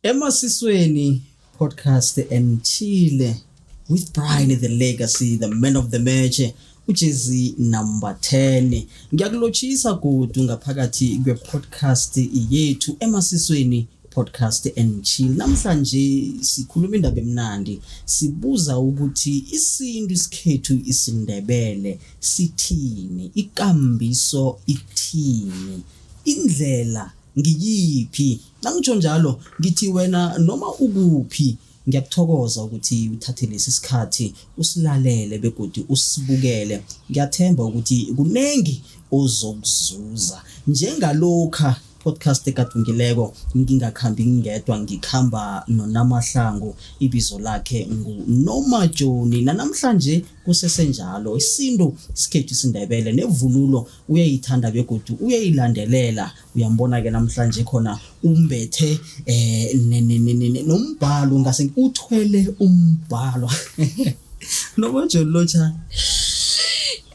Emasisweni podcast and chill with Brian the Legacy, the man of the match, ujezi number 10. Ngiyakulotshisa godu ngaphakathi kwe-podcast yethu Emasisweni podcast and chill. Namhlanje sikhuluma indaba emnandi, sibuza ukuthi isintu isikhethu isiNdebele sithini, ikambiso ithini, indlela ngiyiphi. Nangitsho njalo ngithi wena noma ukuphi ngiyakuthokoza ukuthi uthathe lesi sikhathi usilalele begodu usibukele. Ngiyathemba ukuthi kunengi ozokuzuza njengalokha podcast egadungileko. Ngingakhambi ngingedwa, ngikhamba noNamahlangu, ibizo lakhe nguNomajoni. Nanamhlanje kusesenjalo, isintu isikhethu isiNdebele nevunulo uyayithanda begodu uyayilandelela. Uyambona ke namhlanje khona umbethe nombhalo, ngase uthwele umbhalo. Nomajoni, lotsha.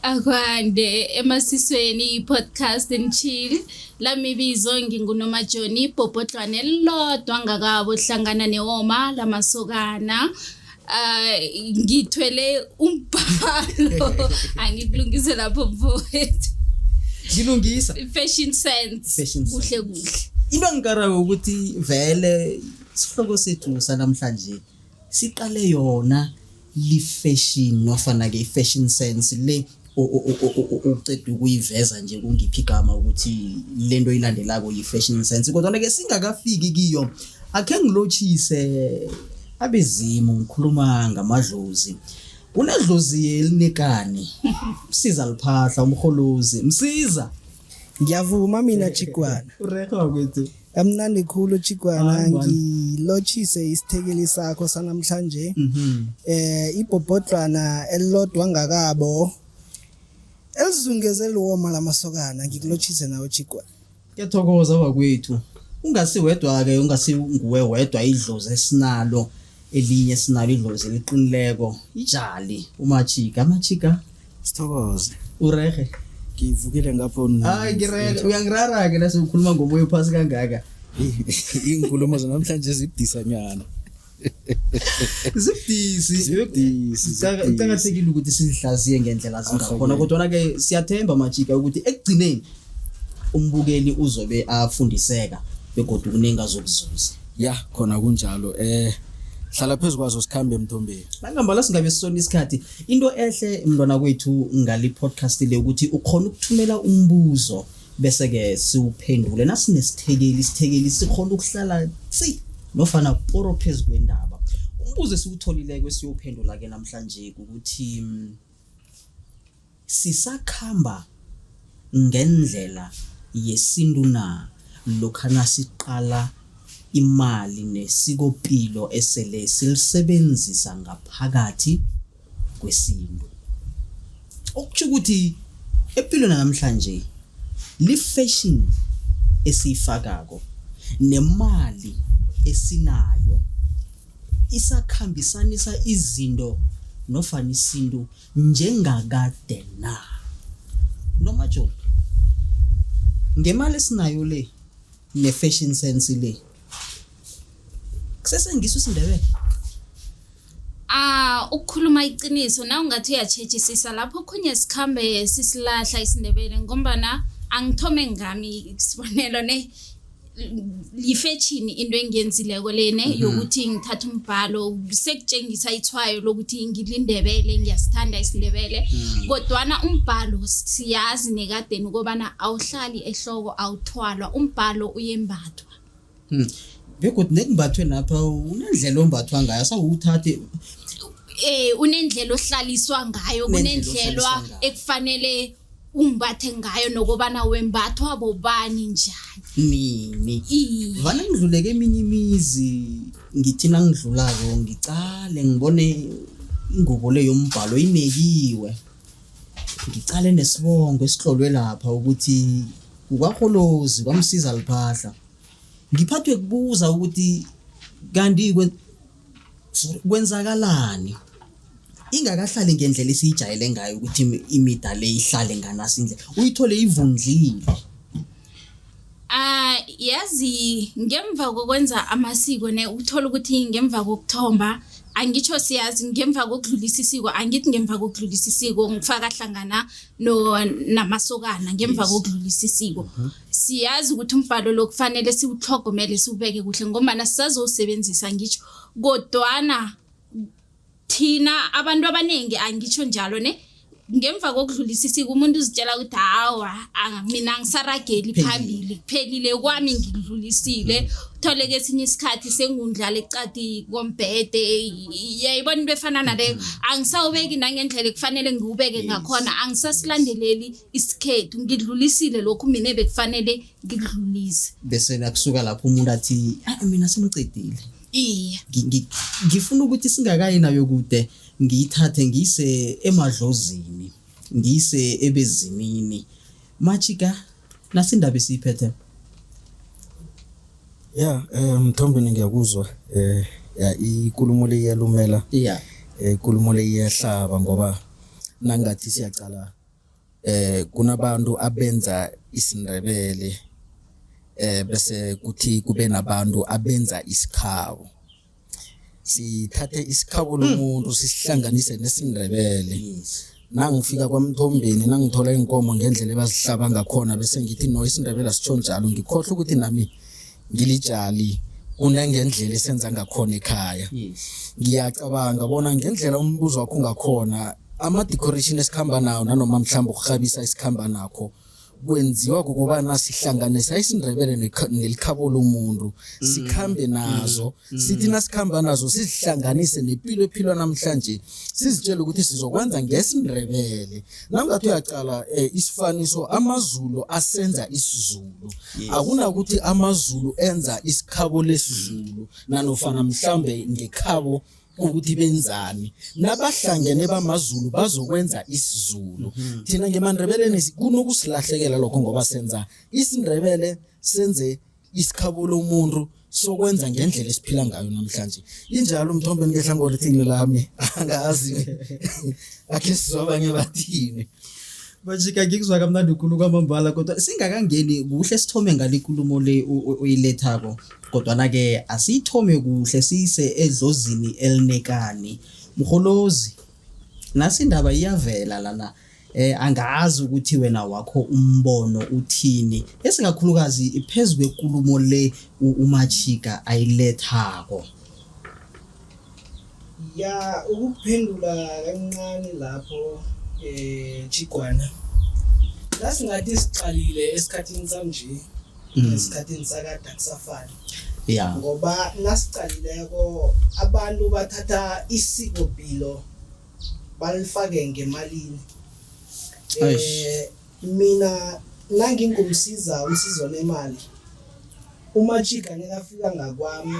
Akwande Emasisweni i-podcast and chill. Lami ibizo nginguNomajoni, ibhobhodlwane elilodwa ngakabo hlangana newoma lamasokana. Ngithwele umbhalo, angikulungise lapho mfowethu. Ngilungisa. Fashion sense. Fashion kuhle sense. Kuhle. Into engikarako ukuthi vele isihloko sethu sanamhlanje siqale yona li-fashion nofana ke i-fashion sense le uceda ukuyiveza nje kungiphi igama ukuthi lento ilandelako yi-fashion sense. Kodwa ke singakafiki kiyo, akhe ngilotshise abezimu. Ngikhuluma ngamadlozi, kunedlozi elinekani, Msiza Liphahla, umholozi. Msiza. Ngiyavuma mina, Chigwana. Urehe wakwethu. Kamnandi khulu, Chigwana. Hayi, man. Ngilotshise isithekeli sakho sanamhlanje. Ibhobhodlwana elilodwa ngakabo elizungeze liwoma lamasokana, ngikulotshise nawe, Chigwana. Ngiyathokoza bakwethu. Ungasi wedwa-ke, ungasi nguwe wedwa idlozi esinalo, elinye esinalo idlozi eliqinileko, ijali umachika amachika. Sithokoze. Urehe? Ngivukile ngapho. Hayi, ngirehe. Uyangirara-ke nase ukhuluma ngomoya uphasi kangaka. Iinkulumo zanamhlanje zibudisanyana. Zibudisi. Zibudisi, zibudisi. Kuqakathekile ukuthi sizihlaziye ngendlela zingakhona, kodwana-ke siyathemba, majika, ukuthi ekugcineni umbukeli uzobe afundiseka begodwa kuningi azokuzuza. Ya, khona kunjalo. Hlala phezu kwazo, sikhambe emthombeni. Nangambala singabe sisona isikhathi. Into ehle, mntwana kwethu, ngale podcast le ukuthi ukhona ukuthumela umbuzo bese-ke siwuphendule. Nasinesithekeli, isithekeli sikhona ukuhlala tsi nofana poro phezu kwendaba. Umbuzo esiwutholileko esiyowuphendula-ke namhlanje ukuthi sisakhamba ngendlela yesintu na lokha nasiqala imali nesikopilo esele silisebenzisa ngaphakathi kwesintu? Okutjho ukuthi empilweni namhlanje li-fashion esiyifakako nemali esinayo isakhambisanisa izinto nofana isintu njengakade na? Noma John, ngemali esinayo le ne-fashion sense le, kusesengiso isiNdebele? Ah, ukukhuluma iqiniso, na ungathi uyatjhejisisa lapho khunye sikhambe sisilahla isiNdebele, ngombana angithome ngami isibonelo ne, yifetjhini into engiyenzileko lene yokuthi ngithatha umbhalo, sekutshengisa ithwayo lokuthi ngilindebele, ngiyasithanda isiNdebele. Kodwana umbhalo siyazi nekadeni ukobana awuhlali ehloko, awuthwalwa umbhalo, uyembathwa. Begodwa nekumbathwe napha unendlela ombathwa ngayo, sawuthathe. Unendlela ohlaliswa ngayo. Unendlela Kunendlelwa ohlaliswa ngayo. Ekufanele umbathe ngayo nokobana wembathwa bobani, njani. Nini. Iye. Vane ngidluleke eminye imizi, ngithi nangidlulako ngicale ngibone ingubo le yombhalo inekiwe, ngicale nesibongo esihlolwe lapha ukuthi kukwaholozi kwaMsiza Liphahla, ngiphathwe kubuza ukuthi kanti sorry, kwenzakalani ingakahlali ngendlela esiyijayele ngayo, ukuthi imida le ihlale nganasi indlela, uyithole ivundlile. Ah yazi ngemva kokwenza amasiko ne uthola ukuthi ngemva kokuthomba angitsho siyazi ngemva kokudlulisa isiko angithi ngemva kokudlulisa isiko ngifaka hlangana no namasokana ngemva kokudlulisa isiko siyazi ukuthi umbhalo lo kufanele siwutlhogomele siwubeke kuhle ngombana sisazowusebenzisa ngitsho kodwana thina abantu abaningi angitsho njalo ne ngemva kokudlulisa isiko umuntu uzitshela ukuthi hawa mina angisarageli phambili kuphelile kwami ngidlulisile uthole kesinye isikhathi sengundlala ecadi kombhede yayibona into efana naleyo angisawubeki nangendlela ekufanele ngiwubeke ngakhona angisasilandeleli isikhethu ngidlulisile lokhu mina bekufanele ngikudlulise Bese nakusuka lapho umuntu athi, "Ah mina sengicedile." Iye. Ngifuna ukuthi singakayi nayo kude ngiyithathe ngiyise emadlozini, ngiyise ebezimini. Machika nasindaba esiyiphethe. Ya, Mthombeni ngiyakuzwa. Ya ikulumo le iyalumela. Ikulumo le iyahlaba ngoba nangathi siyaqala kunabantu abenza isiNdebele bese kuthi kube nabantu abenza isikhabo. Sithathe isikhabo lomuntu sisihlanganise nesiNdebele. Nangifika kwaMthombeni nangithola iinkomo ngendlela ebazihlaba ngakhona bese ngithi no isiNdebele asitsho njalo ngikhohlwa ukuthi nami ngilijali kunangendlela esenza ngakhona ekhaya. Ngiyacabanga bona ngendlela umbuzo wakho ungakhona ama-decoration esikhamba nawo nanoma mhlawumbe ukurhabisa esikhamba nakho kwenziwa kukobana sihlanganisa isiNdebele nelikhabo lomuntu sikhambe nazo sithi nasikhamba nazo sizihlanganise nepilo ephilwa namhlanje sizitshele ukuthi sizokwenza ngesiNdebele. Nawungathi uyaqala isifaniso amaZulu asenza isiZulu akunakuthi amaZulu enza isikhabo lesiZulu nanofana mhlambe ngekhabo ukuthi benzani nabahlangene bamaZulu bazokwenza isiZulu. Thina ngemaNdebeleni kunokusilahlekela lokho ngoba senza isiNdebele senze isikhabo lomuntu sokwenza ngendlela esiphila ngayo namhlanje. Injalo Mthombeni ngehlangothini lami angazi akhe sizwa abanye bathini. Bajika ngikuzwa kamnandi khulu kwamambala kodwa singakangeni kuhle sithome ngale ikulumo le oyilethako kodwana-ke asiyithome kuhle siyise edlozini elinekani. Mrholozi, nasi indaba iyavela lana angazi ukuthi wena wakho umbono uthini esikakhulukazi phezu kwekulumo le uMachika ayilethako. Ya ukuphendula kancane lapho Chigwana. Nasingathi siqalile esikhathini sanje esikhathini sakade akusafani. Ngoba nasiqalileko abantu bathatha isikopilo balifake ngemalini. Mina nangingumsiza umsizo lemali uMachika nekafika ngakwami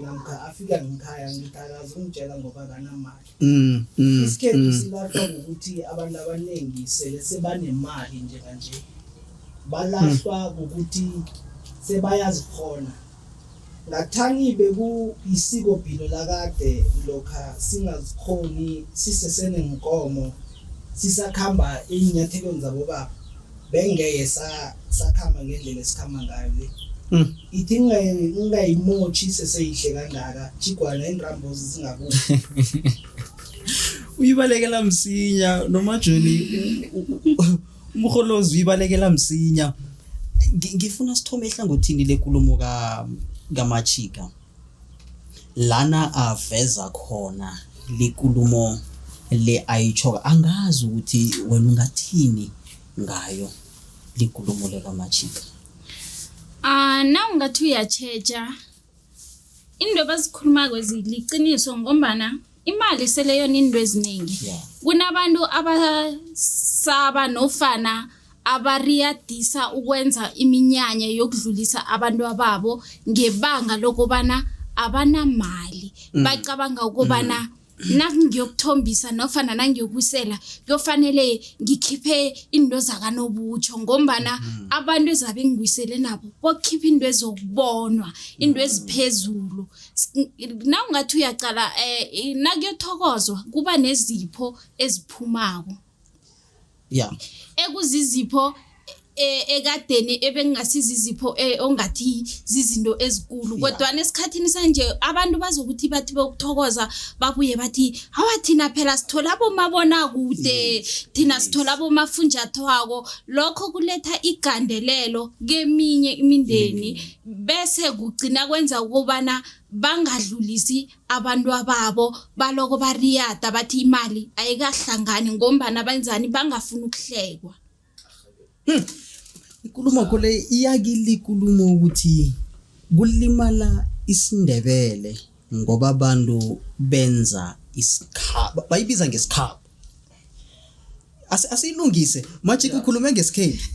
namkha afika ngikhaya ngithi akazungitshela ngoba akanamali. Isikhethu silahlwa ukuthi abantu abaningi sele sebanemali njenganje. Balahlwa ukuthi sebayazikhona. Ngathani bekuyisikopilo lakade lokha singazikhoni sisesenenkomo sisakhamba eenyathelweni zabobaba bengeke sakhamba ngendlela esikhamba ngayo le. Ithi ngingayimotjhi seseyihle kangaka Chigwana iinrambozi zingabuyi. Uyibalekela msinya nomajoni umrholozi uyibalekela msinya. Ngifuna sithome ehlangothini lekulumo kaMachika lana aveza khona lekulumo le ayitsho angazi ukuthi wena ungathini ngayo lekulumo le kaMachika. Na ungathi uyatjheja into abazikhulumako liqiniso ngombana imali sele yona into eziningi. Kunabantu abasaba nofana abariyadisa ukwenza iminyanya yokudlulisa abantu ababo ngebanga lokobana abanamali. Bacabanga ukobana nangiyokuthombisa nofana nangiyokwisela kuyofanele ngikhiphe into zakanobutjho ngombana abantu ezabe ngikwisele nabo bokukhipha into ezokubonwa into eziphezulu. Nawungathi uyaqala nakuyothokozwa kuba nezipho eziphumako. Ekuzizipho Ekadeni ebengingasiza izipho ongathi zizinto ezikulu, kodwa esikhathini sanje abantu bazokuthi bathi bokuthokoza babuye bathi hawa, thina phela sithola abomabonakude, thina sithola abomafunjathwako. Lokho kuletha igandelelo keminye imindeni, bese kugcina kwenza ukobana bangadlulisi abantu ababo, baloko bariyada bathi imali ayikahlangani ngombana benzani, bangafuni ukuhlekwa. Ikulumo kho le iyakile, ikulumo ukuthi kulimala isiNdebele ngoba abantu benza isikhaba, bayibiza ngesikhaba. Asiyilungise manje, ukhulume ngesikhethu,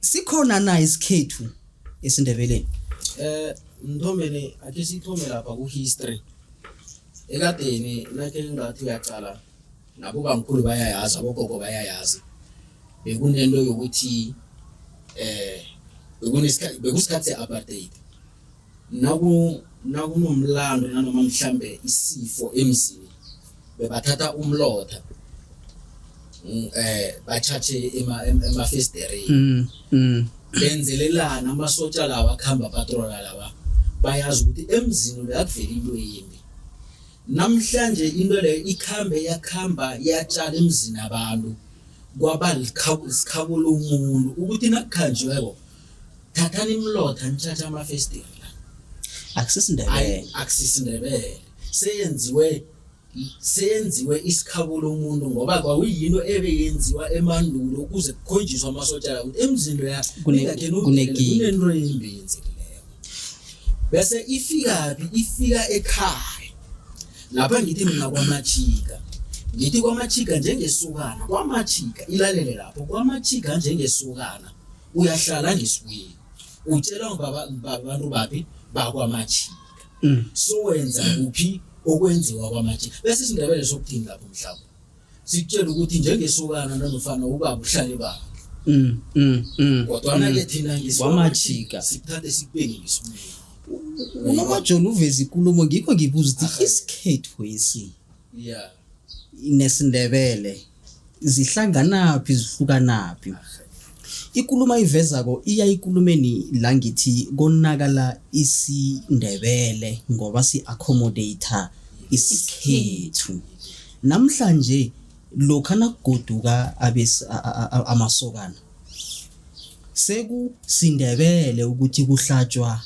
sikhona na isikhethu esiNdebeleni? Mthombeni, ake sithome lapha ku-history. Ekadeni nakhe ngathi uyaqala, nabobamkhulu bayayazi, abogogo bayayazi, bekunento yokuthi bekunesikhathi, bekusikhathi se-apartheid, nakunomlando nanoma mhlambe isifo emzini, bebathatha umlotha bachache emafestereni, benzelelana amasotsha lawa akuhamba patrola lawa, bayazi ukuthi emzini lo yakuvela into yimbi. Namhlanje into leyo ikhambe yakhamba yatshala emzini abantu, kwaba isikhabo lomuntu ukuthi nakukhanjiweko thathani imlotha nitshatshe amafesteri la. Akusisindebele. Akusisindebele, seyenziwe isikhabo lomuntu ngoba kwakuyinto ebeyenziwa emandulo ukuze kukhonjiswe amasotsha la ukuthi emzini loya Kunekinga. Kunento embi yenzekileyo. Bese ifikaphi? Ifika ekhaya lapha. Ngithi mina kwamachika, ngithi kwamachika njengesokana, kwamachika ilalele lapho, kwamachika njengesokana uyahlala ngesibuyeni, utshelwa babantu baphi, bakwamachika. So wenza kuphi okwenziwa kwamachika? Bese isiNdebele sokuthini lapho? Mhlawumbe sikutshela ukuthi njengesokana nanofana ubaba uhlale baba, kodwana-ke thina Kwamachika. sikuthathe sikubeke ngesibuyeni. Unomajoni uveza ikulumo, ngikho ngibuza ukuthi isikhethu esi nesiNdebele zihlanganaphi, zihlukanaphi? Ikulumo ayivezako iya ikulumeni la ngithi konakala isiNdebele ngoba si-accommodate isikhethu. Namhlanje lokha nakugoduka amasokana, sekusiNdebele ukuthi kuhlatshwa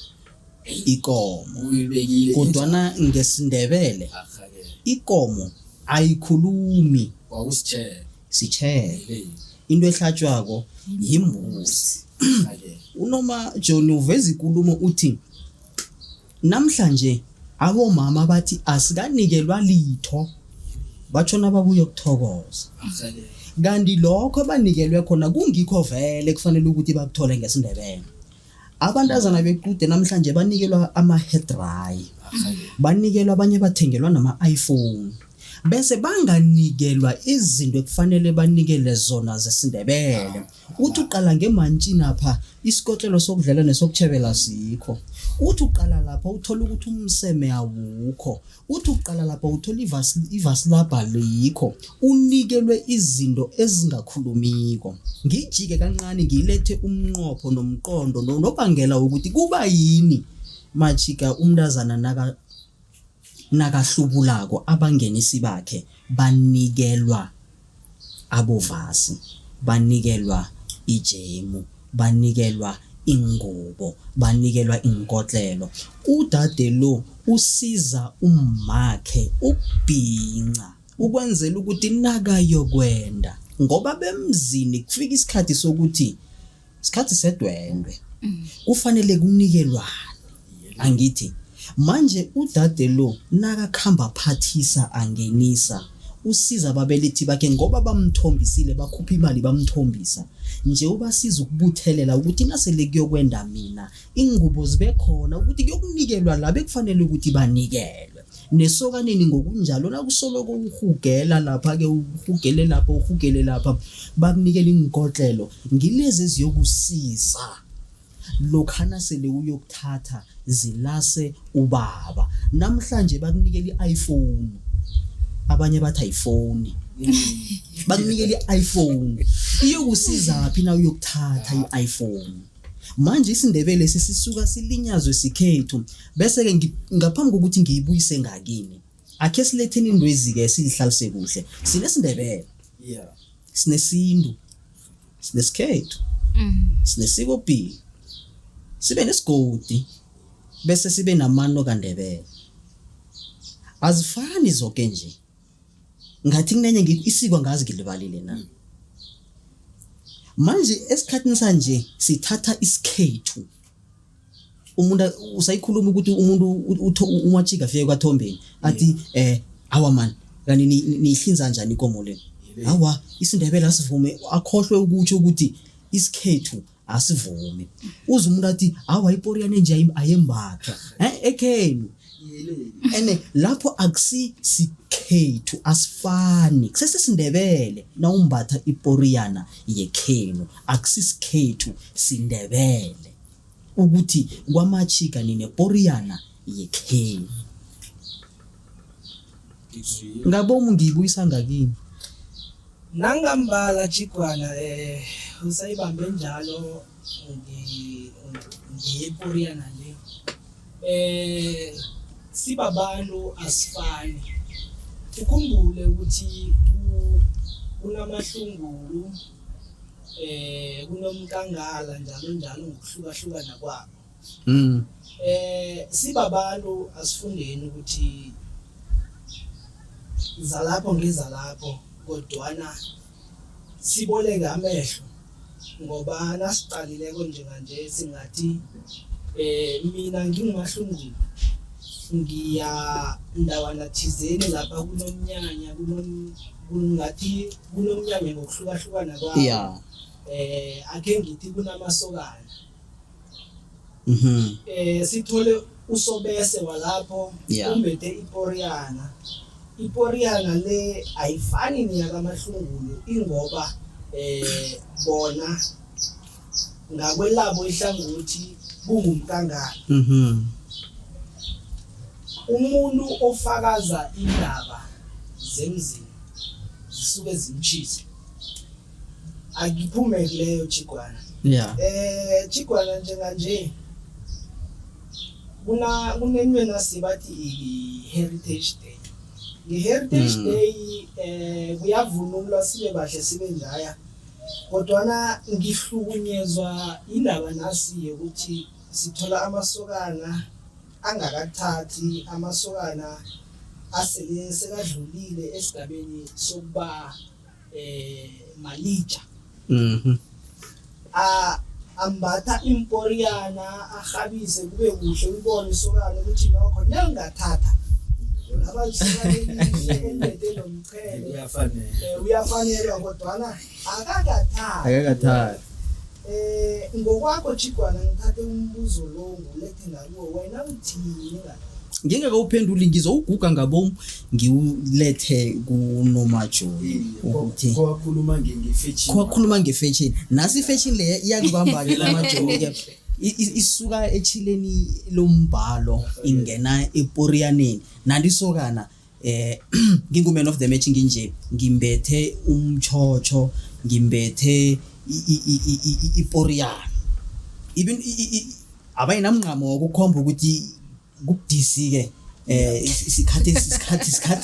ikomo, Uyibekile. Kodwana ngesiNdebele Arha-ke. ikomo ayikhulumi. Kwakusitshela. Sitshele. Le. Into ehlatshwako yimbuzi. Arha-ke. Unoma John uveza ikulumo, uthi namhlanje abomama bathi asikanikelwa litho, batshona babuye ukuthokoza, Arha-ke. Kanti lokho abanikelwe khona kungikho vele kufanele ukuthi bakuthole ngesiNdebele. Abantazana bequde namhlanje banikelwa ama-hair dry, Arha-ke. banikelwa, abanye bathengelwa nama-iPhone, bese banganikelwa izinto ekufanele banikele zona zesiNdebele. Uthi uqala ngemantshini apha, isikotlelo sokudlela nesokutjhebela sikho. Uthi uqala lapha uthola ukuthi umseme awukho. Uthi uqala lapha uthola ivasilabha likho. Unikelwe izinto ezingakhulumiko. Ngijike kancane ngilethe umnqopho nomqondo nobangela ukuthi kuba yini machika umntazana nakahlubulako abangenisi bakhe banikelwa abovasi, banikelwa ijemu, banikelwa ingubo, banikelwa inkotlelo. Udade lo usiza ummakhe ukubhinca ukwenzela ukuthi nakayokwenda, ngoba bemzini kufika isikhathi sokuthi isikhathi sedwendwe kufanele kunikelwane, angithi? Manje udade lo nakakhamba phathisa angenisa, usiza ababelethi bakhe ngoba bamthombisile, bakhupha imali bamthombisa nje. Ubasiza ukubuthelela ukuthi nasele kuyokwenda mina ingubo zibe khona ukuthi kuyokunikelwa la bekufanele ukuthi banikelwe. Nesokaneni ngokunjalo, nakusoloko uhugela lapha-ke, uhugele lapha, uhugele lapha, bakunikela iinkotlelo ngilezi eziyokusiza lokhana sele uyokuthatha zilase ubaba. Namhlanje bakunikela i-iPhone, abanye bathi ayifoni. Bakunikela i-iPhone, iyokusiza phi na uyokuthatha i-iPhone? Manje isiNdebele sisisuka silinyazwe sikhethu. Bese ke ngaphambi kokuthi ngiyibuyise ngakini, akhe siletheni indwezi ke silihlalise kuhle. SinesiNdebele, sinesintu, sinesikhethu, sinesikopilo, sibe nesigodi, bese sibe namano kaNdebele. Azifani zonke nje. Ngathi kunenye isiko ngazi ngilibalile na. Manje esikhathini sanje sithatha isikhethu. Umuntu usayikhuluma ukuthi umuntu uMachika afike kwaThombeni athi awa man, kanti nihlinza njani ikomo le? Awa, isiNdebele asivume, akhohlwe ukutsho ukuthi isikhethu asivume. Uze umuntu athi awa iporiyana enje ayembathwa. Ekhenu. Ene lapho akusi sikhethu, asifani. KusesesiNdebele nawumbatha iporiyana yekhenu, akusisikhethu, siNdebele. Ukuthi kwaMachika nineporiyana yekhenu. Ngabomu ngiyibuyisa ngakini. Nangambala Chigwana, usayibambe njalo ngeporiyana le. Sibabantu asifani. Ukhumbule ukuthi kunamahlungulu, kunomkangala njalo njalo ngokuhlukahlukana kwabo. Sibabantu asifundeni ukuthi zalapho ngezalapho, kodwana siboleke amehlo, ngoba nasiqalileko njenganje singathi mina nginguMahlungulu, ngiya ndawana thizeni lapha kunomnyanya, kungathi kunomnyanya ngokuhlukahlukana kwawo. Akhe ngithi kunamasokana. Sithole usobese walapho umbethe iporiyana. Iporiyana le ayifani neyakamahlungulu, ingoba bona ngakwelabo ihlangothi kungumkangala. Umuntu ofakaza indaba zemzini zisuke zimtshise. Akiphume kuleyo Chigwana. Chigwana, njenganje kuna kunentweni sibathi i-Heritage Day. Nge-Heritage Day kuyavunulwa, sibe bahle, sibe njaya. Kodwana ngihlukunyezwa indaba nasi yokuthi sithola amasokana angakathathi, amasokana asele sekadlulile esigabeni sokuba malija. Ambatha imporiyana, arhabise kube kuhle, ubone isokana ukuthi nokho nelingathatha ngaba lisokana elihle elimbethe nomqhele. Uyafanele. Uyafanelwa, kodwana akakathathi. Akakathathi. Ngokwakho Chigwana, ngithathe umbuzo lo ngulethe ngakuwe, wena uthini ngalokho? Ngingakawuphenduli, ngizowuguga ngabomu ngiwulethe kuNomajoni ukuthi Kwakhuluma nge-fashion. Kwakhuluma nge-fashion. Nasi i-fashion le iyakubamba-ke Nomajoni ke. Isuka etjhileni lombhalo ingena eporiyaneni. Nalisokana ngingu-man of the match nginje, ngimbethe umtjhotjho, ngimbethe iporiyana. Even abayinamncamo wokukhomba ukuthi kubudisi ke, isikhathi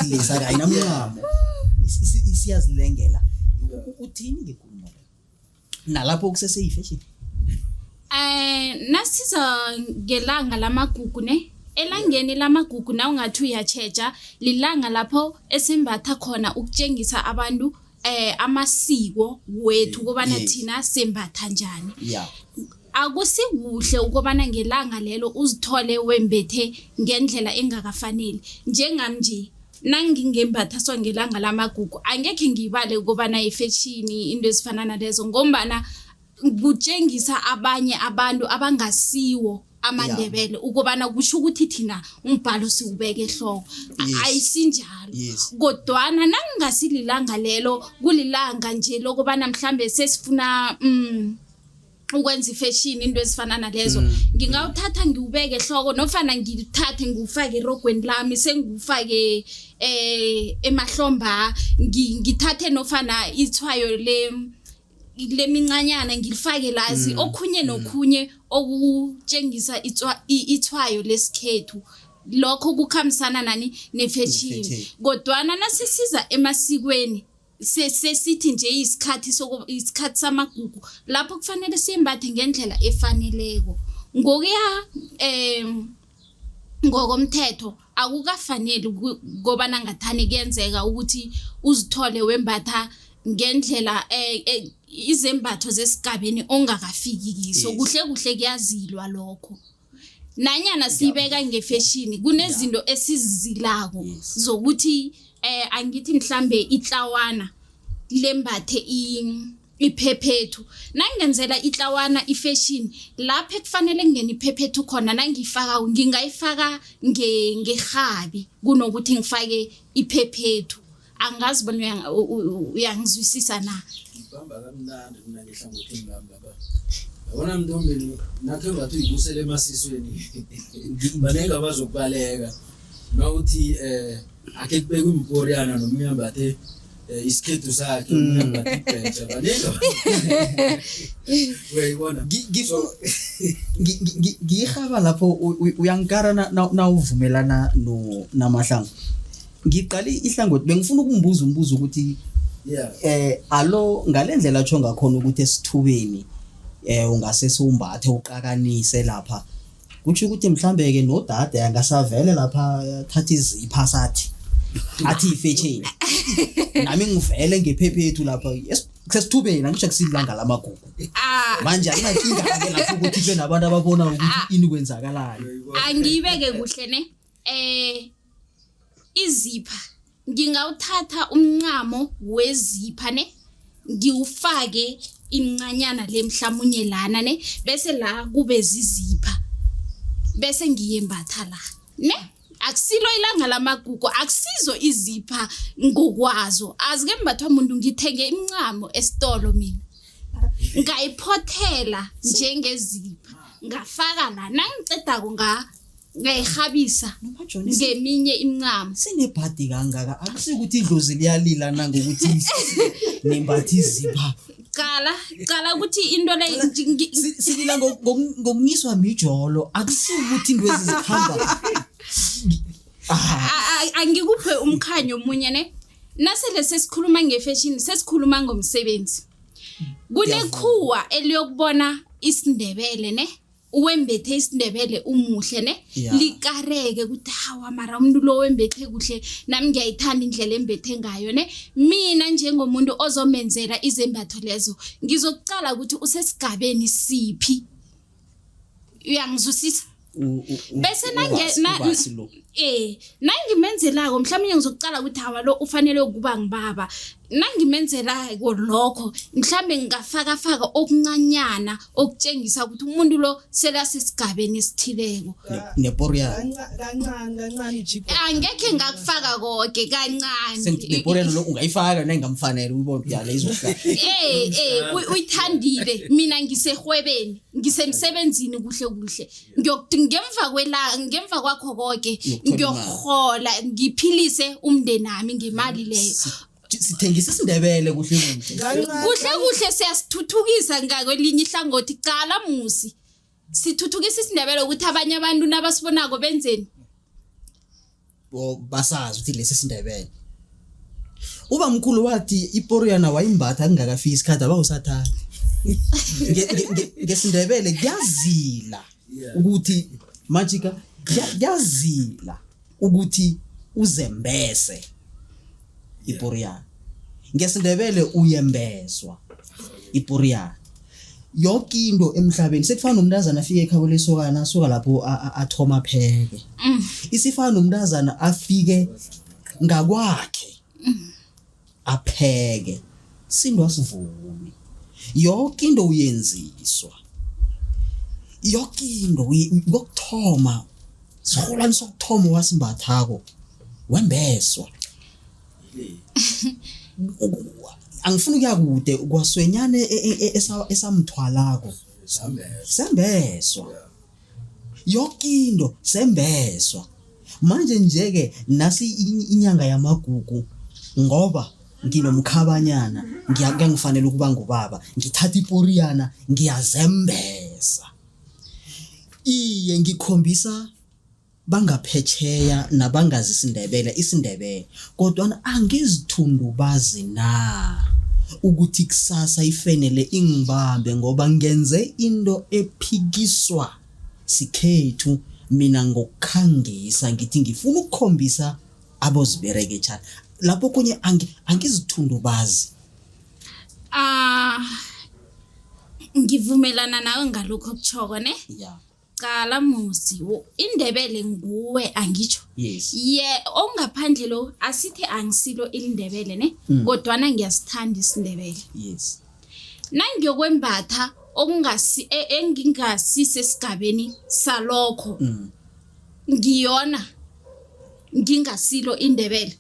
lesa ayinamncamo, isiyazilengela. Uthini ngenkulumo leyo nalapho kusese yi-fashion? Nasiza ngelanga lamagugu ne, elangeni lamagugu na ungathi uyatjheja, lilanga lapho esimbatha khona ukutjengisa abantu amasiko wethu kobana thina sembatha njani. Akusikuhle ukobana ngelanga lelo uzithole wembethe ngendlela engakafaneli. Njengami nje nangingembatha so ngelanga lamagugu, angekhe ngibale ukobana i-fashion, into ezifana nalezo, ngombana kutshengisa abanye abantu abangasiwo amaNdebele ukobana kusho ukuthi thina umbhalo siwubeke ehloko. Ayisinjalo. Kodwana nakungasililanga lelo, kulilanga nje lokobana mhlambe sesifuna Ukwenza ifashion, into ezifana nalezo, ngingawuthatha ngiwubeke ehloko nofana ngithathe ngiwufake erogweni lami, sengiwufake emahlomba, ngithathe nofana ithwayo le lemincanyana ngilifake lazi, okhunye nokhunye okutshengisa ithwayo lesikhethu. Lokho kukhambisana nani? Nefashion. Nefetjheni. Kodwana nasisiza emasikweni, sesithi nje isikhathi isikhathi samagugu lapho kufanele siyembathe ngendlela efaneleko ngokuya ngokomthetho. Akukafaneli kobana ngathani kuyenzeka ukuthi uzithole wembatha ngendlela izembatho zesigabeni ongakafiki kiso. Kuhle kuhle kuyazilwa lokho, nanyana siyibeka ngefeshini, kunezinto esizilako zokuthi angithi mhlambe itlawana lembathe iphephethu. Nangenzela itlawana ifashion, lapho ekufanele kungena iphephethu khona, nangiyifaka ngingayifaka ngerhabi kunokuthi ngifake iphephethu. Angazi bona uyangizwisisa na. Ngibamba kamnandi mina ngehlangothini lami baba. Yabona Mntombeni, nakhe ngathi uyibusele emasisweni, baningi abazokubaleka nawuthi akhe kubekwe imporiyana nomunye ambathe isikhethu sakhe, omunye ambathe ibheja, baningi, uyayibona. Ngiyirhaba lapho uyangikara nawuvumelana no namahlangu. Ngiqale ihlangothi, bengifuna ukumbuza umbuzo ukuthi alo ngalendlela atsho ngakhona ukuthi esithubeni ungase siwumbathe uqakanise lapha, kutsho ukuthi mhlambe ke nodade angasavele lapha thatha izipha sathi athi ifetsheni, nami ngivele ngephephethu lapha kusesithubeni, angisho kusilanga lamagugu. Ah, manje akunankinga-ke lapho ukuthi kube nabantu ababona ukuthi ini kwenzakalani. Angiyibeke kuhle ne, izipha, ngingawuthatha umncamo wezipha ne, ngiwufake imncanyana le mhlamunye lana ne, bese la kube zizipha, bese ngiyembatha la ne. Akusilo ilanga lamagugu, akusizo izipha ngokwazo, azike mbathwa muntu. Ngithenge imincamo esitolo mina, ngayiphothela njengezipha, ngafaka la, nangicedako ngayihabisa Nomajoni ngeminye imincamo. Sinebhadi kangaka, akusikuthi idlozi liyalila nangokuthi nembathi izipha? Qala, qala ukuthi into le Silila ngokunyiswa mijolo, akusikuthi into ezi zikhamba. Ah, Angikuphe umkhanyo omunye ne. Nasele sesikhuluma ngefashion, sesikhuluma ngomsebenzi, kunekhuwa eliyokubona isiNdebele ne, wembethe isiNdebele, umuhle ne, likareke ukuthi hawa, mara umuntu lo wembethe kuhle, nami ngiyayithanda indlela embethe ngayo ne. Mina njengomuntu ozomenzela izembatho lezo, ngizokucala ukuthi usesigabeni siphi, uyangizwisisa? Bese ubasi lo. Nangimenzelako mhlawumbe ngizokucala ukuthi hawa, lo ufanele ukuba ngibaba. Nangimenzelako lokho, mhlawumbe ngingafakafaka okuncanyana okutshengisa ukuthi umuntu lo selasesigabeni esithileko. Neporiyana. Kancane kancane ijibho. Angekhe ngakufaka konke, kancane. Neporiyana lo ungayifaka nayingamfanele, uyibone ukuthi ya, le izohlala. Uyithandile. Mina ngisehwebeni, ngisemsebenzini kuhle kuhle. Ngiyokuthi ngemva kwela, ngemva kwakho konke, Uyokuthola imali. Ngiyokuhola ngiphilise umndenami ngemali leyo. Sithengisa isiNdebele kuhle kuhle. Kancane. Kuhle kuhle siyasithuthukisa ngakwelinye ihlangothi. Cala musi, sithuthukisa isiNdebele ukuthi abanye abantu nabasibonako benzeni? Bo, basazi ukuthi lesi siNdebele. Uba mkhulu wathi iporiyana wayimbatha kungakafiki isikhathi, abawusathathi. NgesiNdebele kuyazila ukuthi majika, kuyazila ukuthi uzembese iporiyana. NgesiNdebele uyembeswa iporiyana. Yonke into emhlabeni sekufana nomntazana afike ekhabo lesokana, asuka lapho athoma pheke. Isifana nomntazana afike ngakwakhe apheke, sinto asivumi. Yonke into uyenziswa, yonke into kokuthoma, sirholwani sokuthoma wasimbathako wembeswa. Angifuni ukuya kude, kwaswenyane esamthwalako. Sambeswa. Sembeswa. Yonke into sembeswa. Manje nje-ke nasi inyanga yamagugu ngoba nginomkhabanyana ngiyangifanele ukuba ngubaba ngithatha iporiyana ngiyazembesa. Iye ngikhombisa bangaphetjheya nabangazi isiNdebele isiNdebele kodwana angizithundubazi na ukuthi kusasa ifenele ingibambe ngoba ngenze into ephikiswa sikhethu mina ngokukhangisa ngithi ngifuna ukukhombisa abozibereketjhana lapho kunye angizithundubazi. Ah ngivumelana nawe ngalokho okutjhoko ne? Yeah. Qala musi indebele nguwe angitsho yes ye ongaphandle lo asithi angisilo ilindebele ne kodwana ngiyasithanda isindebele yes nangiyokwembatha okungasi engingasi sesigabeni salokho ngiyona ngingasilo indebele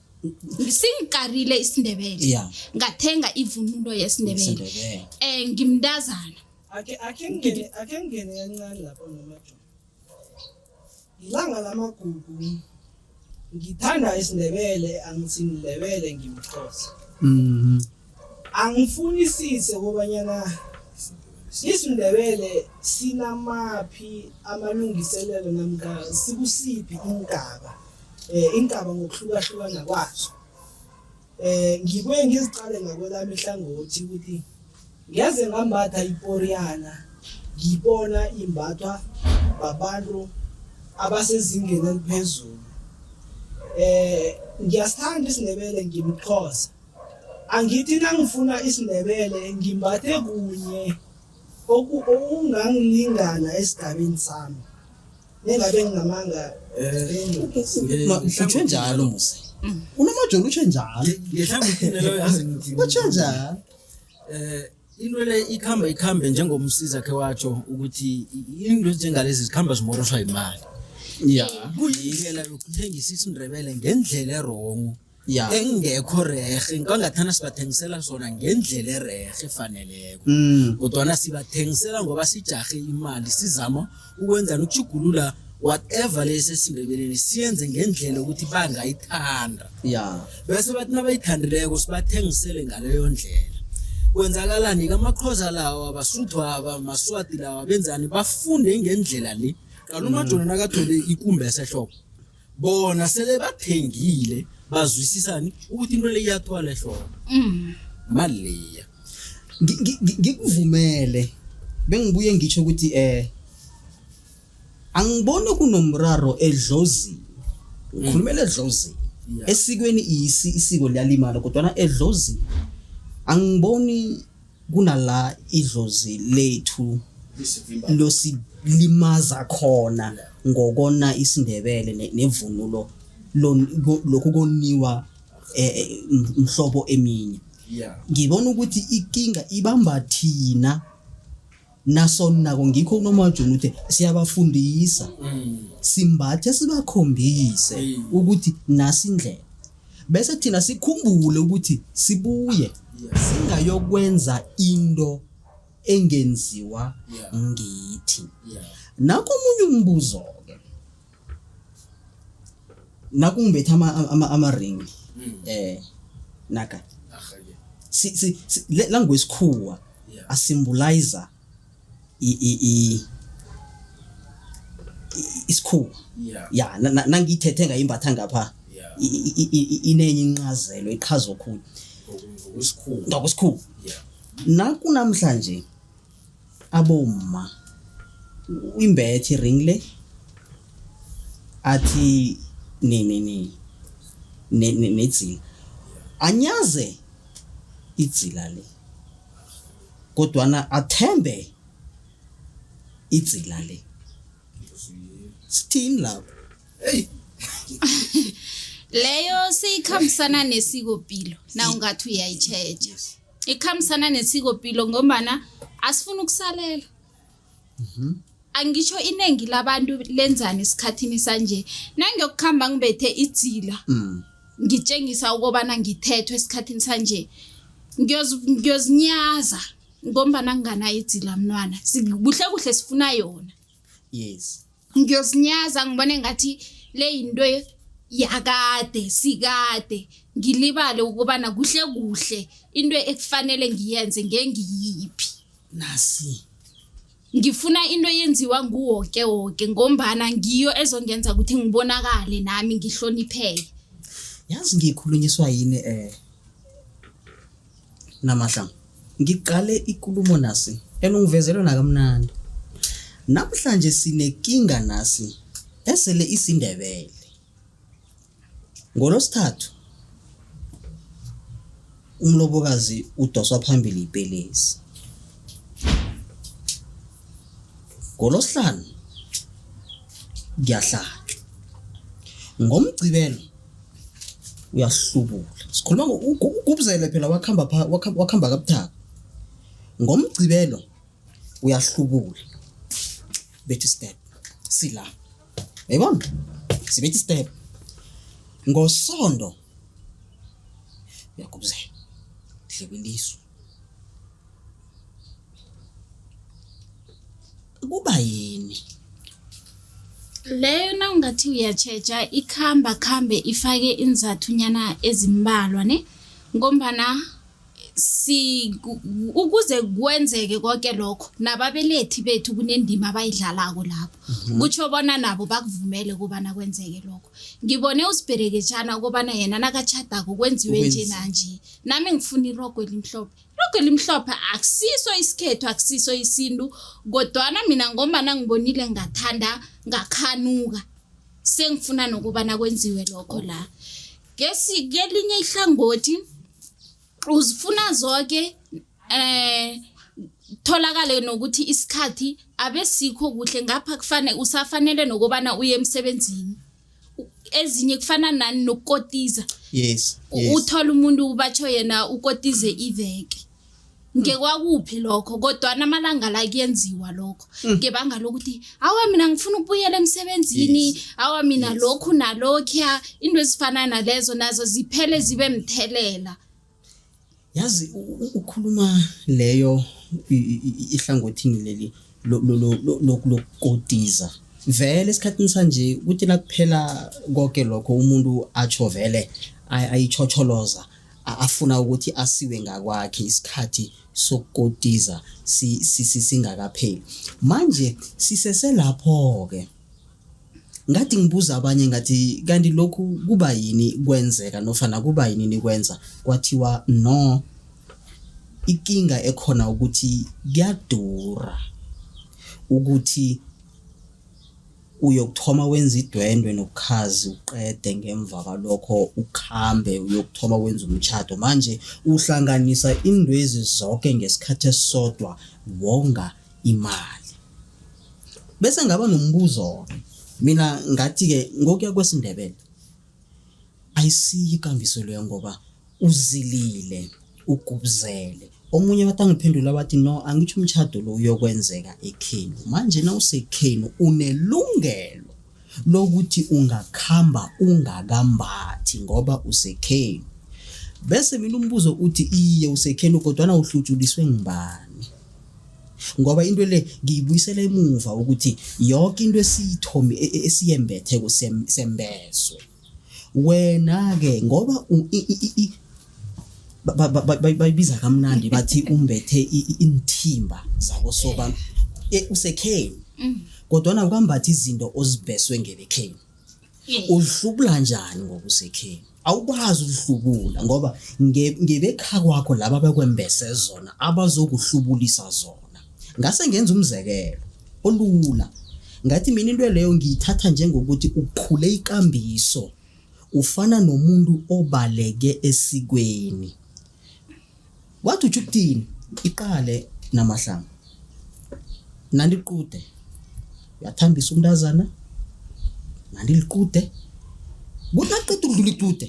singikarile isindebele Ngathenga ivunulo yesindebele. Isindebele. Ngimntazana. Ake ngingene kancane lapho noMajola. Ilanga lamagugu ngithanda isiNdebele angisindiNdebele ngimXhosa. Angifunisise kobanyana isiNdebele sinamaphi amalungiselelo namkha sikusiphi iingaba iingaba ngokuhlukahlukana kwazo. Ngibuye ngiziqale ngakwelami ihlangothi ukuthi ngeze ngambatha iporiyana ngibona imbathwa babantu abasezingeni eliphezulu. Ngiyasithanda isiNdebele ngimXhosa. Angithi nangifuna isiNdebele ngimbathe kunye okungangilingana esigabeni sami. Nengabe nginamanga Utsho njalo musi. Unomajoni utsho njalo. Ngehlangothini leyo yazi ngithi Utsho njalo. Into le ikhamba ikhambe njengomsiza khe watsho ukuthi into ezinjengalezi zikhamba zimoroswa imali. Kuyindlela yokuthengisa isiNdebele ngendlela erongo. Engekho rehe ngangathana sibathengisela sona ngendlela erehe efaneleko. Kodwana sibathengisela ngoba sijahe imali sizama ukwenzani ukutjhugulula whatever lesi esiNdebeleni siyenze ngendlela ukuthi bangayithanda. Bese bathi nabayithandileko sibathengisele ngaleyo ndlela. Kwenzakalani ke amaXhosa lawa, abaSuthu aba, amaSwati lawa benzani bafunde ngendlela le. Qala uMajoni nakathole ikumbe esehloko. Bona sele bathengile bazwisisani ukuthi into le iyathwala ehloko. Mali leya. Ngikuvumele bengibuye ngitsho ukuthi angiboni kunomraro edlozini. Ngikhulumela edlozini. Esikweni isiko liyalimala kodwana edlozini angiboni kunala idlozi lethu losilimaza khona ngokona isiNdebele nevunulo lokhu koniwa mhlobo eminye. Ngibona ukuthi ikinga ibamba thina nasonako ngikho uNomajoni uthi siyabafundisa simbathe sibakhombise ukuthi nasi indlela bese thina sikhumbule ukuthi sibuye singayokwenza into engenziwa ngithi. Nakho omunye umbuzo ke nakungibetha ama ring naka si langwesikhuwa asymbolize isikhuwa ya nangiyithethe ngayimbatha ngapha inenye incazelo iqhaza okhulu ngokwesikhuwa. Naku namhlanje abomma uyimbethe ring le athi ni ni ni nedzila anyaze idzila le kodwana athembe idzila le sithini lapho? Hey Leyo siyikhambisana nesikopilo na ungathi uyayitjheja. Ikhambisana nesikopilo ngombana asifuni ukusalela. Angisho inengi labantu lenzani esikhathini sanje. Nangiyokukhamba ngibethe idzila. Ngitshengisa ukobana ngithethwe esikhathini sanje. Ngiyozinyaza. Ngombana nginganayo idzila mntwana, kuhle kuhle sifuna yona. Yes. Ngiyosinyaza ngibone ngathi le yinto yakade, sikade. Ngilibale ukubana kuhle kuhle into ekufanele ngiyenze ngengiyiphi. Nasi. Ngifuna into eyenziwa nguwoke woke ngombana ngiyo ezongenza ukuthi ngibonakale nami ngihlonipheke. Yazi ngikhulunyiswa yini eh Namahla ngiqale ikulumo nasi and ungivezele nakamnandi. Namhlanje sinekinga nasi esele isiNdebele. NgoLosithathu umlobokazi udoswa phambili yipelesi. NgoLosihlanu kuyahlatjwa. NgoMgcibelo uyahlubula. Sikhuluma ugubuzele phela wakhamba wakhamba kabuthaka. NgoMgcibelo uyahlubula. Bethi step sila. Uyayibona? Sibethi step. Ngosondo uyagubuzela. Dlebe iliso. Kuba yini? Leyo nawungathi uyatjheja ikhamba khambe ifake iinzathunyana ezimbalwa ne ngombana si ukuze kwenzeke konke lokho nababelethi bethu kunendima abayidlalako lapho mhm. kutsho bona nabo bakuvumele kobana kwenzeke lokho ngibone usibhereketshana ukobana yena nakatshadako kwenziwe nje nanje nami ngifuna irogo elimhlophe irogo elimhlophe akusiso isikhethu akusiso isintu kodwana mina ngombana ngibonile ngathanda ngakhanuka sengifuna nokubana kwenziwe lokho la Kesi kelinye ihlangothi uzifuna zoke eh tholakale nokuthi isikhathi abesikho kuhle ngapha kufane usafanele nokobana uye emsebenzini ezinye kufana nani nokukotiza yes, yes. Uthola umuntu batsho yena ukotize iveke ngekwakuphi lokho kodwana amalanga la kuyenziwa lokho mm. ngebanga lokuthi awa mina ngifuna ukubuyela emsebenzini yes. awa mina yes. lokhu nalokhuya into ezifana nalezo nazo ziphele zibe mthelela yazi ukhuluma leyo ihlangothini leli lokukotiza vele esikhathini sanje kuthi nakuphela konke lokho umuntu atsho vele ayichocholoza afuna ukuthi asiwe ngakwakhe isikhathi sokukotiza singakapheli. Manje siseselapho-ke. Ngathi ngibuza abanye ngathi kanti lokhu kuba yini kwenzeka nofana kuba yini nikwenza kwathiwa no ikinga ekhona ukuthi kuyadura ukuthi Uyokuthoma wenze idwendwe nobukhazi uqede ngemva kwalokho ukhambe uyokuthoma wenze umtjhado. Manje uhlanganisa iintwezi zoke ngesikhathi esisodwa wonga imali. Bese ngaba nombuzo-ke mina ngathi-ke ngokuya kwesiNdebele ayisiyo ikambiso leyo ngoba uzilile ugubuzele omunye wathi angiphendula wathi no angitsho umtjhado lo uyokwenzeka ekhenu manje nawusekhenu unelungelo lokuthi ungakhamba ungakambathi ngoba usekhenu bese mina umbuzo uthi iye usekhenu kodwana uhlutshuliswe ngubani ngoba into le ngiyibuyisela emuva ukuthi yonke into esiyithomi e, e, esiyembetheko sembeswe wena-ke ngoba bayibiza kamnandi bathi umbethe iinthimba zakosoba e, usekheni mm. kodwana ukambathi izinto ozibheswe ngebekheni uzihlubula njani ngoba usekheni awukwazi ukuhlubula ngoba ngebekha kwakho laba bekwembese zona abazokuhlubulisa zona ngase ngenza umzekelo olula ngathi mina into leyo ngiyithatha njengokuthi uphule ikambiso ufana nomuntu obaleke esikweni wathi utsho ukuthini iqale namahlanga naliqude uyathambisa umntazana naliliqude kuthi naqeda ukudlula iqude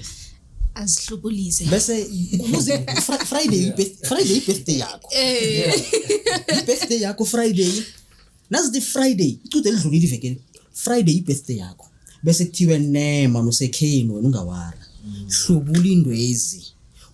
azihlubulise bese kuze Friday Friday birthday yakho eh birthday yakho Friday nazithi Friday iqude lidlulile ivekeli Friday ibirthday yakho bese kuthiwe nema nosekheni wena ungawara hlubula indwezi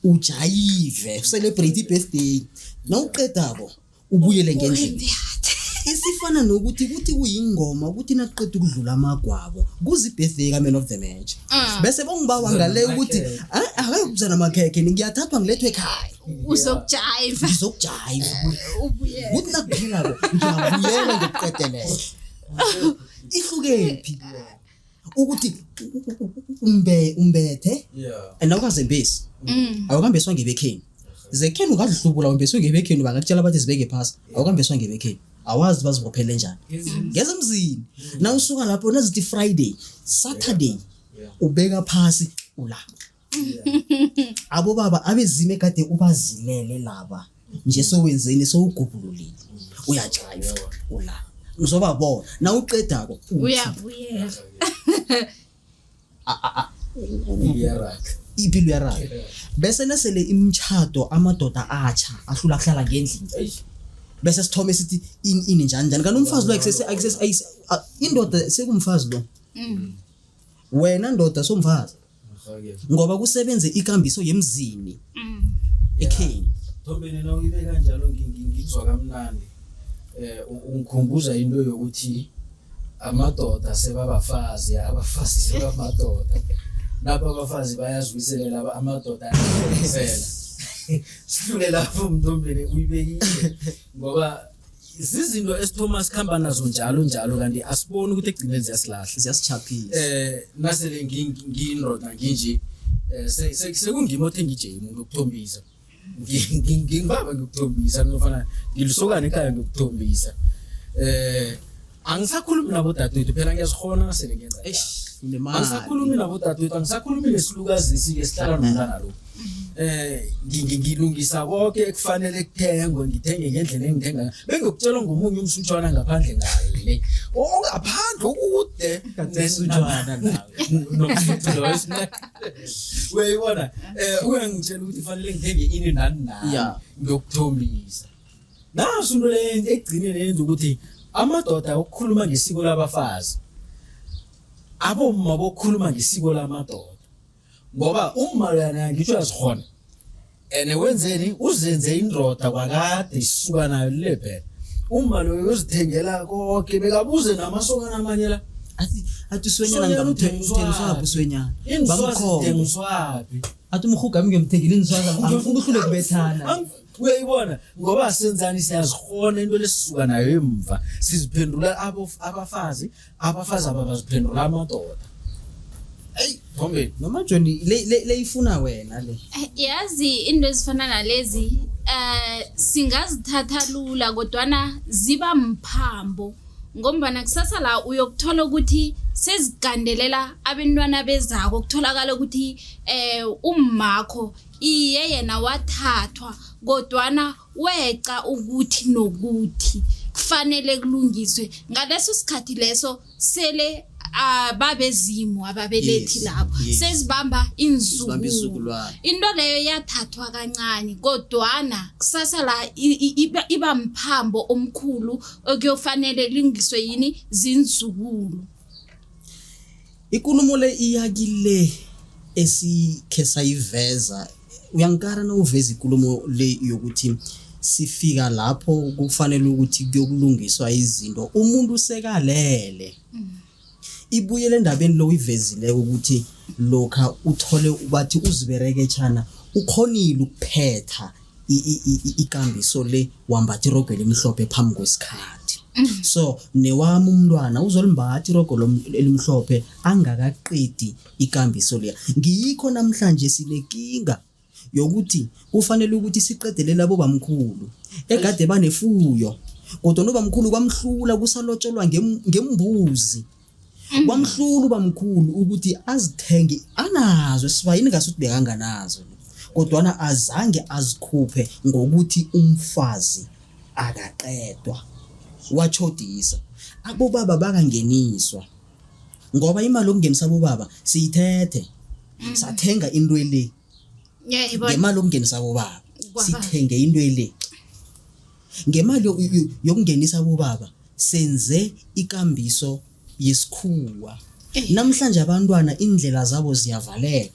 ujayive celebrate ibirthday nawuqedako Ubuyele ngendlini. Uyimbiyathi. Isifana nokuthi kuthi kuyingoma ukuthi nakuqeda ukudlula amagwabo kuze ibirthday ka-man of the match. Bese bongibawa ngale ukuthi akayokubuzana namakhekhe ngiyathathwa ngilethwe ekhaya. Uzokujiva. Ngizokujiva. Ubuyele. Kuthi nakuphelako ngiyabuyela ngikuqedelela. Ihlukephi? Ukuthi umbe umbethe Yeah. and awukazembesi. Awukambeswa ngebekheni. Zekheni ungazihlubula umbeswe ngebekheni bangakutshela bathi zibeke phasi. Awukambeswa ngebekheni. Awazi bazibophele njani. Ngezemzini. Nawusuka lapho nazithi Friday, Saturday ubeka phasi ula. Abobaba abezime kade ubazilele laba. Nje sowenzeni sowugubhululile. Uyajiva ula. Uzobabona nawuqedako uthi, Uyabuyela. Iyaraga. Impilo iyaraga. Bese nasele imtjhado amadoda atsha ahlula kuhlala ngendlini. Bese sithome sithi ini ini njani njani kanti umfazi lo akusese akusese indoda sekumfazi lo. Wena ndoda somfazi ngoba kusebenze ikambiso yemzini ekheni. Thombeni nawuyibe kanjalo ngikuzwa kamnandi. Ungikhumbuza into yokuthi amadoda sebabafazi, abafazi sebamadoda. Lapho abafazi bayaziwiselela amadoda ayazwisela. Sihlule lapho Mthombeni uyibekile ngoba zizinto esithoma sikhamba nazo njalo njalo kanti asiboni ukuthi ekugcineni ziyasilahla. Ziyasichaphisa. Nasele ngiyindoda nginje sekungimi othenga ijemu ngokuthombisa. Ngingibaba ngikuthombisa nofana ngilisokana ekhaya ngikuthombisa. Angisakhulumi nabo dadewethu phela ngiyazihona sele ngenza. Eish unemali. Angisakhulumi nabo dadewethu, angisakhulumi nesilukazisi ke sihlala nomntana lo. Ngilungisa konke ekufanele kuthengwe, ngithenge ngendlela engithenga. Bengikutshelwa ngomunye umsutshwana ngaphandle ngale. Ongaphandle okude Umsutshwana nawe. Nomsuthu loyo. Uyayibona? Uyangitshela ukuthi fanele ngithenge ini nani nani. Ngiyokuthombisa. Naso into le ekugcineni yenza ukuthi amadoda ukukhuluma ngesiko labafazi. Abomma bokukhuluma ngesiko lamadoda. Ngoba umma loyana ngitsho uyazihona. Ene wenzeni uzenze indoda kwakade isuka nayo le phela. Umma loyo uzithengela konke bekabuze namasokana amanye la. Athi uswenyana ngamthengiswaphi uswenyana. Bamkhomba. Thengiswaphi. Athi umhuga ngiyomthengela inswazi angifuni uhlule kubethana. Uyayibona ngoba senzani siyazihona into lesisuka nayo emva siziphendula abafazi abafazi ababaziphendula amadoda. Hey Thombeni noma Johnny le leyifuna wena le. Yazi into ezifana nalezi singazithatha lula kodwana ziba mphambo ngombana kusasa la uyokuthola ukuthi sezigandelela abantwana bezako kutholakala ukuthi ummakho iye yena wathathwa kodwana weca ukuthi nokuthi kufanele kulungiswe ngaleso sikhathi leso sele babezimu ababelethi labo sezibamba inzukulwane into leyo yathathwa kancane kodwana kusasa la iba mphambo omkhulu okuyofanele lungiswe yini zinzukulu. Ikulumo le iyakile esikhe sayiveza. Uyankara nawuveza ikulumo le yokuthi sifika lapho kufanele ukuthi kuyokulungiswa izinto umuntu sekalele. Ibuyele endabeni lo uyivezile ukuthi lokha uthole bathi uzibereketshana ukhonile ukuphetha ikambiso le wambatha irogo elimhlophe phambi kwesikhathi. So newami umntwana uzolimbatha irogo elimhlophe angakaqedi ikambiso leya. Ngiyikho namhlanje sinekinga yokuthi kufanele ukuthi siqedelele abobamkhulu egade banefuyo kodwa nobamkhulu kwamhlula kusalotsholwa ngembuzi. Kwamhlula ubamkhulu ukuthi azithenge anazo esibayini ngasuthi bekanganazo kodwana azange azikhuphe ngokuthi umfazi akaqedwa watshodisa. Abobaba bakangeniswa ngoba imali yokungenisa abobaba siyithethe sathenga into le ngemali yokungenisa abobaba sithenge into le ngemali yokungenisa abobaba senze ikambiso yesikhuwa. Namhlanje abantwana indlela zabo ziyavaleka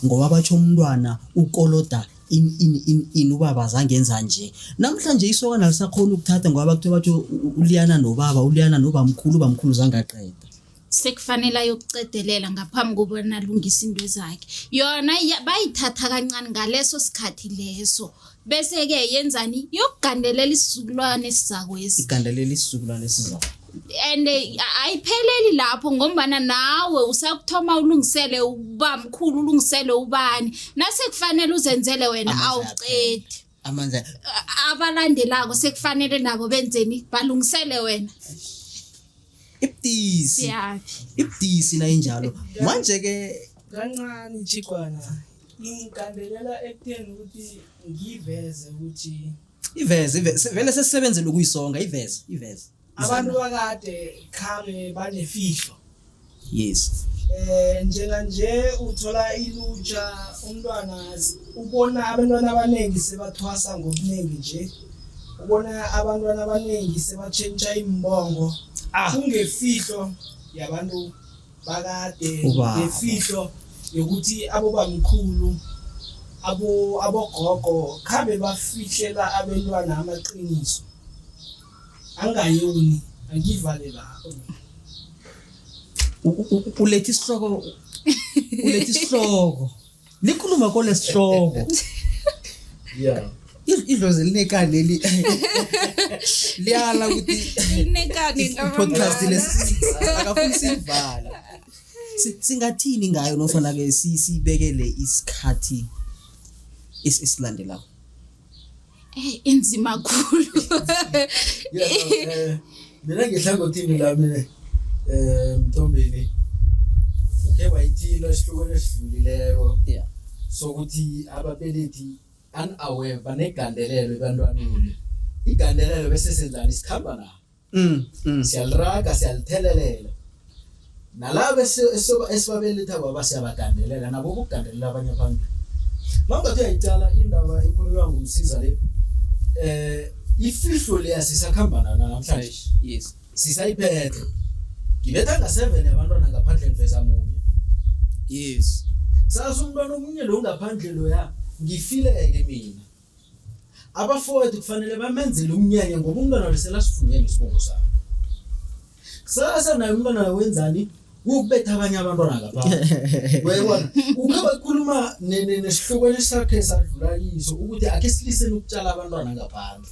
ngoba batsho umntwana ukoloda In in in in ubaba zangenza nje. Namhlanje isokana lisakhona ukuthatha ngoba kuthiwa batho uliyana nobaba, uliyana nobamkhulu, ubamkhulu zangaqeda. Sekufanele ayokucedelela ngaphambi kobana alungise into zakhe. Yona bayithatha kancane ngaleso sikhathi leso, bese-ke yenzani? Yokugandelela isizukulwane esizakwesi. Igandelela isizukulwane esizako. And ayipheleli lapho, ngombana nawe usakuthoma ulungisele ubamkhulu, ulungisele ubani, nasekufanele uzenzele wena. Amandla. Awucedi. Amandla. Abalandelako sekufanele nabo benzeni? Balungisele wena. Ibudisi. Siyaphi? Ibudisi nayinjalo manje-ke. Kancane chigwana, ingigandelela ekutheni ukuthi ngiveze ukuthi Iveze, iveze vele, sesisebenzele ukuyisonga. Iveze, iveze. Abantu bakade khabe banefihlo. Njenganje uthola ilutsha, umntwana ubona abantwana abaningi sebathwasa ngobuningi nje, ubona abantwana abaningi sebatshentsha imbongo. Kungefihlo yabantu bakade. Ubaba. Ngefihlo yokuthi abobamkhulu, abogogo khabe bafihlela abantwana amaqiniso angayoni. Angivale lapho. Uletha isihloko, uletha isihloko, likhuluma kolesihloko. Idlozi linekani leli, liyala ukuthi Linekani. I-podcast lesi akafuni siyivala. Singathini ngayo nofana ke sibekele isikhathi esilandelako? Inzima khulu. Yeah, no, mina ngehlangothini lami, Mthombeni ukhe wayithinta esihlokweni esidlulileko sokuthi ababelethi unaware banegandelelo ebantwaneni. Igandelelo bese senzani? Sikhamba nabo, siyaliraga, siyalithelelela nalabo esibabeletha kwaba, siyabagandelela nabo, ukugandelela abanye phambili. Mawungathi uyayicala indaba ekhulunywa ngumsiza le, ifihlo leya sisakhamba nayo namhlanje. Sisayiphethe. Ngibetha nga-seven yabantwana ngaphandle, ngiveza munye. Sasa umntwana omunye lo ngaphandle loya, ngifileke mina, abafowethu kufanele bamenzele umnyanya ngoba umntwana lo selasifunyene isibongo sakhe. Kusasa naye umntwana wenzani? Ukubetha abanye abantwana ngaphandle, uyayibona? Ukhe wakhuluma nesihlokweni sakhe sadlula kiso ukuthi akhe siliseni ukutshala abantwana ngaphandle,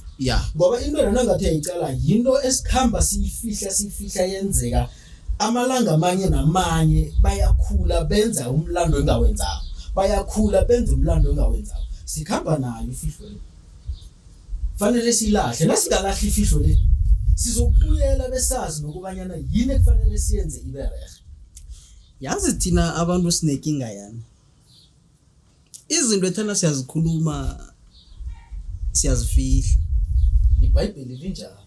ngoba into lena ngathi uyayicala yinto esikhamba siyifihla, siyifihla, yenzeka amalanga amanye namanye. Bayakhula, benza umlando engawenzako, bayakhula, benza umlando engawenzako. Sikhamba nayo ifihlo le, fanele silahle. Nasingalahli ifihlo le, sizokubuyela besazi nokubanyana yini ekufanele siyenze ibe rehe. Yazi thina abantu sinekinga yani, izinto ethana siyazikhuluma, siyazifihla. Libhayibheli linjalo.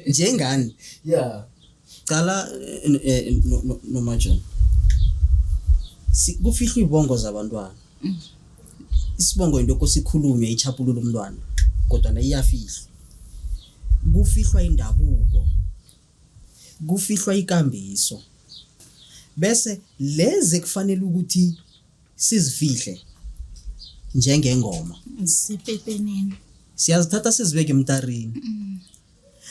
Njengani? Cala, nomaJohn, kufihlwa ibongo zabantwana. Isibongo into kosikhulunywe ichapulula umntwana, kodwa iyafihlwa. Kufihlwa indabuko, kufihlwa ikambiso, bese lezi kufanele ukuthi sizifihle njengengoma zisepepeneni. Siyazithatha sizibeke emtarini.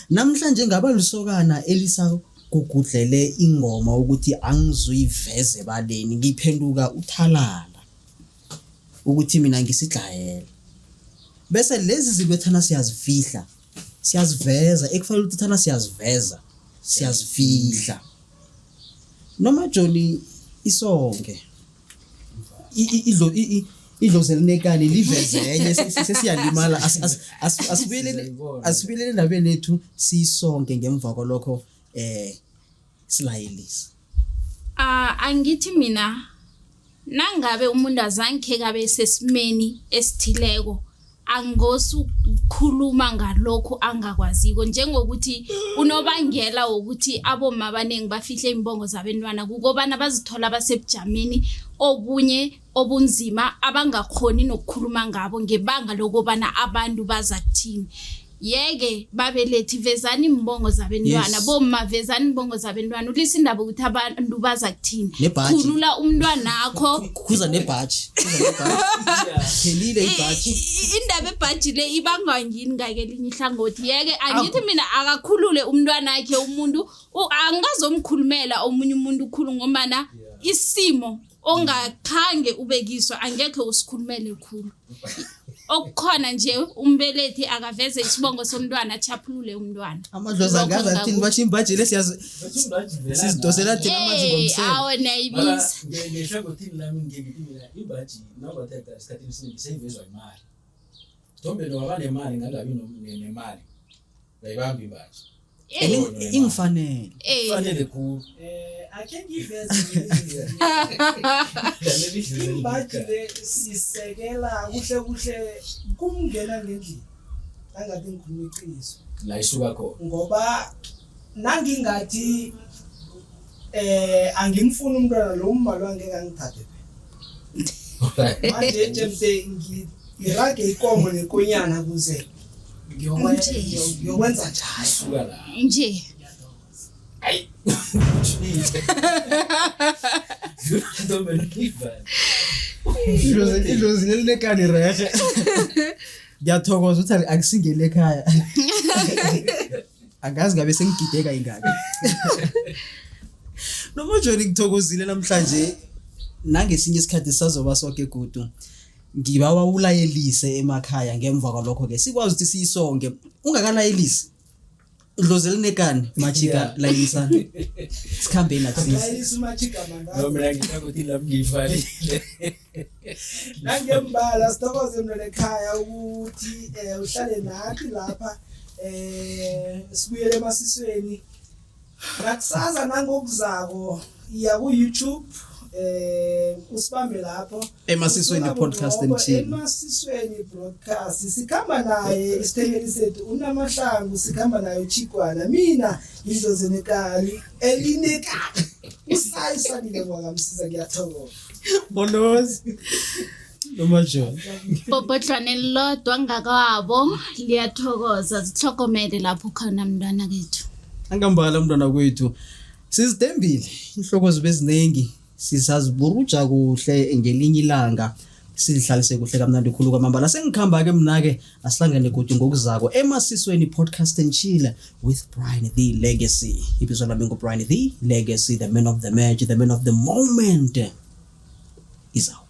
Namhlanje ngaba lisokana elisagugudlele ingoma ukuthi angizuyiveze baleni, ngiphenduka uthalala ukuthi mina ngisidlayela, bese lezi zinto ethana siyazifihla siyaziveza, ekufanele ukuthi thana siyaziveza siyazifihla. Noma Johnny isonke idlozi elinekani livezenye sesiyalimala. Asibuyeleni endabeni yethu, siyisonke, ngemva kwalokho silayelise. Ah, angithi mina nangabe umuntu azange kabe sesimeni esithileko, angosukhuluma ngalokhu angakwaziko, njengokuthi unobangela wokuthi abomma abaningi bafihle iimbongo zabentwana kukobana bazithola basebujameni obunye obunzima abangakhoni nokukhuluma ngabo ngebanga lokobana abantu baza kuthini. Yeke babelethi, vezani imbongo zabentwana. Yes. Bomma, vezani imbongo zabentwana, ulisa indaba ukuthi abantu baza kuthini. Nebhaji. Khulula umntwanakho. Khuza nebhaji, khuza nebhaji, phelile ibhaji. Indaba ebhaji le ibangwa ngini ngakelinye ihlangothi. Yeke angithi mina akakhulule umntwanakhe umuntu, angazomkhulumela omunye umuntu ukhulu, ngombana isimo ongakhange ubekiswa angekhe usikhulumele khulu. Okukhona nje, umbelethi akaveze isibongo somntwana, achaphulule umntwana. Amadlozi angazi athini, basho imbhaji le siyazi sizidosela thina amanzi Eh, ngomsele. Awe, niyayibiza. Ngehlangothini lami ngithi mina ibhaji nawungathatha esikhathini esiningi seyivezwa imali. Thombe nowaba nemali, ngangabi nemali, uyayibamba ibhaji. Eh, Ingifanele. Eh. Kufanele khulu. Akhe ngiveze imbaji le sisekela kuhle kuhle kumngena ngendlini, angathi ngikhuluma iqiniso. La isuka khona. Ngoba nangingathi angimfuni umntwana lo, umma lo angeke angithathe phela. Manje jemde ngirage ikomo nekonyana kuze ngiyokwenza njalo. Isuka la. Nje. Hayi, Thombe ibhaji. Idlozi lelinekani rehe, ngiyathokoza ukuthi akusingele ekhaya, angazi ngabe sengigideka ingaki. Noma joni, ngithokozile namhlanje, nangesinye isikhathi sazoba soke godu. Ngibawa ulayelise emakhaya, ngemva kwalokho-ke sikwazi ukuthi siyisonge. Ungakalayelisi, idlozi elinekani majika. Layelisani, sikhambeni akusisi. Layisa umachiga. No, Mangazi. mina ngihlangothini lami ngiyivalile. Nangembala sithokoze mntwana ekhaya ukuthi uhlale nathi lapha, sibuyele emasisweni nakusasa nangokuzako. Iya ku YouTube, usibambe lapho. Emasisweni Usula Podcast and bunqopho, Chill. Emasisweni Broadcast. Sikhamba naye isithekeli sethu uNamahlangu, sikhamba naye uChigwana, mina idlozi nekali elinekali usayisanile ngwakamsiza. Ngiyathokoza. Bolozi nomajoni. Bhobhodlwane lilodwa ngakwabo liyathokoza, zihlogomele lapho khona mntwana kethu. Angambala mntwana kwethu, sizidembile inhloko zibe ziningi, sisaziburuja kuhle ngelinye ilanga, sizihlalise kuhle kamnandi khulu kwamambala. Sengikhamba-ke mna-ke, asihlangane kude ngokuzako Emasisweni Podcast and Chill with Brian the Legacy. Ibizo lami nguBrian the Legacy, the man of the match, the man of the moment is out.